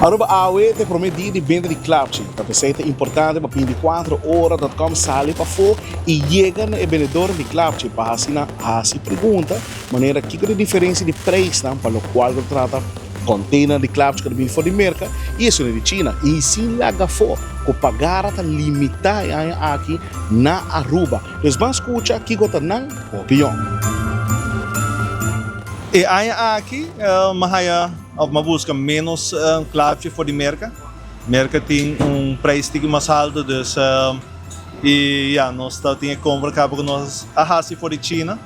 Aruba awe ta e prome dia di benta di klapchi. Ta p'esei ta importante pa binticuatro ora dot com sali pafó i yega na e bendedornan di klapchi pa hasi nan hasi pregunta manera kiko ta e diferensia di preisnan pa lokual ku ta trata container di klapchi ku ta bini for di Merka i esun di China i sin laga afó ku pagara ta limitá e aña aki na Aruba. Dus ban skucha kiko ta nan opinion. E aña aki mi haya of mi a buska menos klapchi for di Merka. Merka tin un prijs tiki mas halto dus y ya nos ta tin e compra caba cu nos a haci for di China.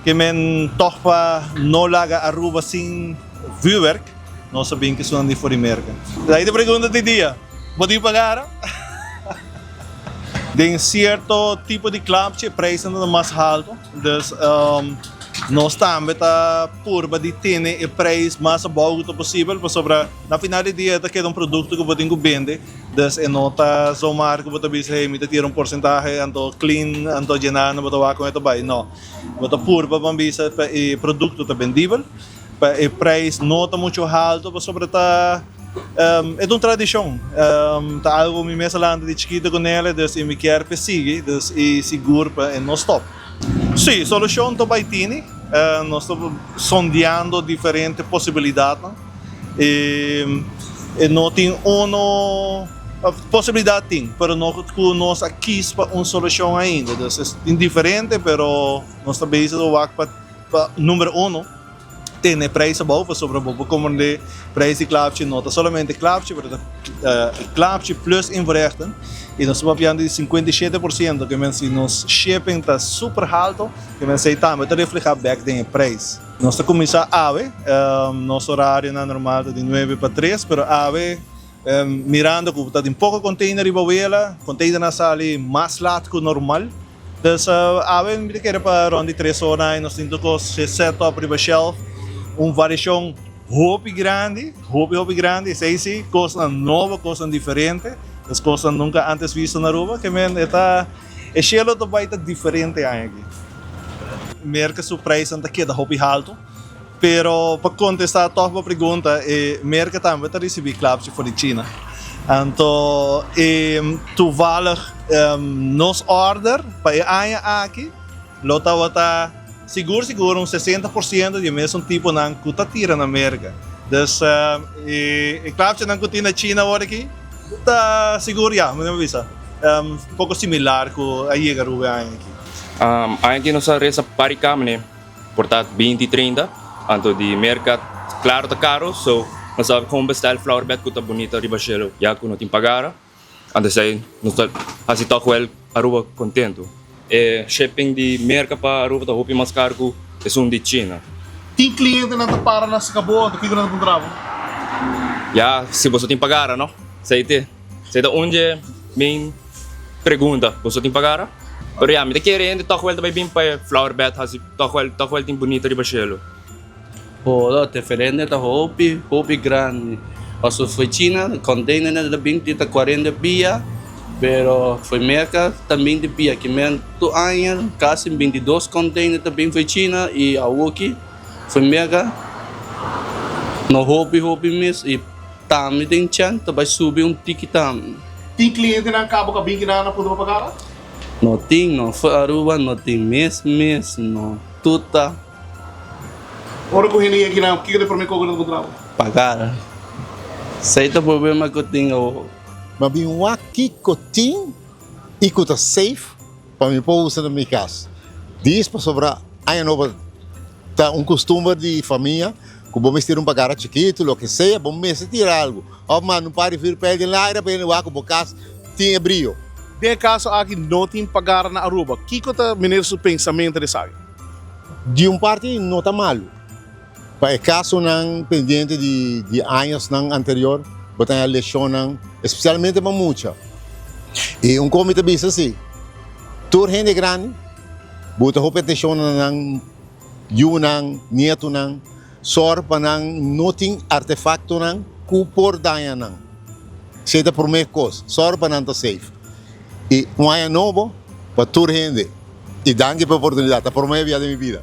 Ke men tog pa no laga Aruba sin vuurwerk nos a bin cu esunnan di for di Merka. Esaki ta pregunta di dia, bo tin pagara? Den cierto tipo di klapchi e prijsnan ta mas halto dus nos tambe ta purba di tene e prijs mas abou cu ta posibel pasobra na final di dia ta keda un producto cu bo tin cu bende. Dus e no ta zomaar cu bo ta bisa hey mi ta tira un porcentahe anto clean anto djena no bo ta wak con e ta bay no. Bo ta purba ban bisa pa e producto ta bendibel pa e prijs no ta mucho halto pasobra ta e ta un tradicion ta algo mi mes a lanta di chikito cu nele dus y mi kier pa e sigui dus y sigur pa e no stop. Si, solucion ta bay tini nos ta sondeando diferente posibilidadnan. E no tin uno posibilidad tin, pero no cu nos a kies pa un solucion ainda. Dus es tin diferente, pero nos ta bezig ta wak pa pa numero uno tene prijs abou pasobra bo por comprende prijs di klapchi no ta solamente klapchi pero ta klapchi plus invoerrechten y nos ta papiando di 57% ke men si nos shipping ta super halto ke men esey tambe ta refleha bek den e prijs. Nos ta kuminsá awe, nos orarionan normal ta di nuebe pa tres, pero awe mirando ku ta tin poko container riba wela, containernan a sali mas lat ku normal, dus awe mi ta kere pa rond di tres ora nos tin tur kos set up riba shelf, un variashon hopi grandi, hopi hopi grandi, esei si, kosnan nobo, kosnan diferente, dus kosnan nunka antes visto na Aruba, ke men e ta. E shelo ta bai ta diferente aña aki. Merca su prijsnan ta keda hopi halto, pero pa contesta toch bo pregunta, e Merca tambe ta ricibi klapchi for di China. Anto e toevallig nos order pa e aña aki lo tabata sigur sigur un 60% di e mesun tiponan cu ta tira na Merca. Dus e klapchinan cu tin na China awor aki ta sigur ya, mi ta bisa. Un poco similar cu a yega Aruba e aña aki. Aña aki nos a reza par di camine por ta binti 30 anto di Merca claro ta caro so nos a gewoon bestel flowerbed cu ta bunita riba shelo ya cu no tin pagara anto esey nos ta haci toch wel Aruba contento. E shipping di Merca pa Aruba ta hopi mas caro cu esun di China. Tin clientenan ta para na Scabo anto kico nan ta puntra bo? Ya si boso tin pagara no esey te. Esei ta un dje main pregunta. Boso tin pagara? Pero ya, mi ta kere hende tòg wèl ta bai bin pa e flower bed hasi tòg wèl tòg wèl tin bunita riba shelu. Ho, diferente ta hopi, hopi grandi. Paso fo'i China, containernan ta bin ta cuarenta pia, pero fo'i Merca ta binti pia. Kimen tur aña casi 22 container ta bin fo'i China y awoki fo'i Merca no hopi hopi mes y Tambe den chan ta bai subi un tiki tambe. Tin clientenan cabo ca bin kinan na punto pa pagara? No tin no, for Aruba no tin mes mes no, tur ta. Ora cu hende yega kinan, kico ta e prome co cu nan ta puntra bo? Pagara. Esey ta problema cu tin awor. Ma bin wak kiko tin y cu ta safe pa mi por usa na mi cas. Dis pasobra aña nobo ta un costumber di famia cu bo mester un pagara chikito, loke sea, bo mester tira algo. Of manda un par di vuurpijl den laira pa hende wak cu bo cas tin e brio. Den e caso aki no tin pagara na Aruba. Kico ta meneer su pensamento di esaki? Di un parti no ta malo. Pa e casonan pendiente di di añosnan anterior bo ta haña lesionnan, especialmente pa mucha. Y un cos mi ta bisa si, tur hende grandi bo ta hopi atencion na nan yunan, nietonan, sor pa nan no tin artefactonan cu por daña nan. Esey ta prome cos, sor pa nan ta safe. Y un aña nobo pa tur hende. Y danki pa e oportunidad, ta prome bia den mi bida.